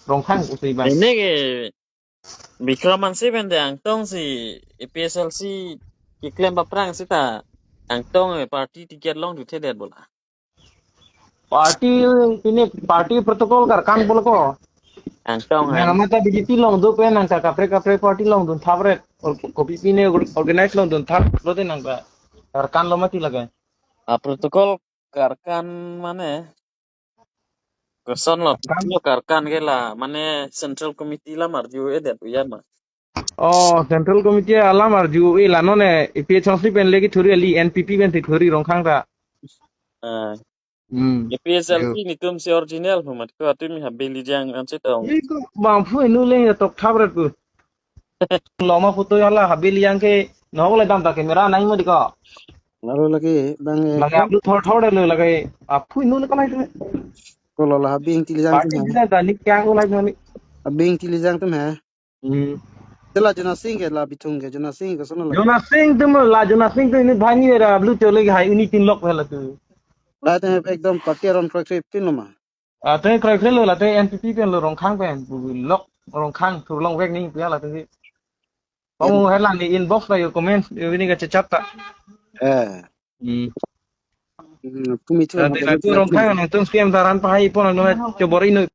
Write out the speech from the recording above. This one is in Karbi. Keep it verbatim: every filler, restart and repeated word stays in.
Rongkhang pusi bang. Ini ke Bikram Hanse pen de Angtong si A P H L C keklem aphrang seta Angtong, eh, party ticket longdunthedet bola. Party, ini party protocol karkan bolo ko. Angtong, nang eh. Mata B J P longdun pen nang kaprek kaprek party longdun thapret. Or kopi pine or-, organize longdun thap lote nang ka karkan lo mati lake. A protocol karkan mane, kosonlo, karkan lo karkan ke la, mane Central Committee alam arju-edet pu ya ma. Oh, Central Committee alam arju-e la non, eh, A P H L C pen le kethuri kali, N P P pen si thuri Rongkhang ta. Ah. Hmm. A P H L C, yo, netum si original hu mat ko, atumi Habe Lijang ansi tong. Iko bang phu inu le ya tok thapret pu. Loma photo hala Habe Lijang ke nok le dam ta camera nang mo di ko. Lalo lake bang, eh, lake upload thor thor lo lake. Aphu inu le kalai tu. Ko lo la Habe Ingti Lijang. Party tu na ta nik kya ko lai tu ni. Habe Ingti Lijang atum he. Hmm. Te la Jona Sing ke, la Bithung ke, Jona Sing ke, kosonlo la. Jona Sing atum la, Jona Sing atum ini bhani ra blue chole ke hai ini tin lok phe la tu. La te ekdom party aron kroikre pin lo ma. Ah, te kroikre lo la te N P P pen lo Rongkhang pen, lok Rongkhang thurlong vek ni pia la te. Pamo hai la ni inbox la yo comment yo ini kachechat ta. Eh. Hmm. Hmm, kumi thu. Te la tu Rongkhang nangtum scam taran pahai pon nang chobor inu.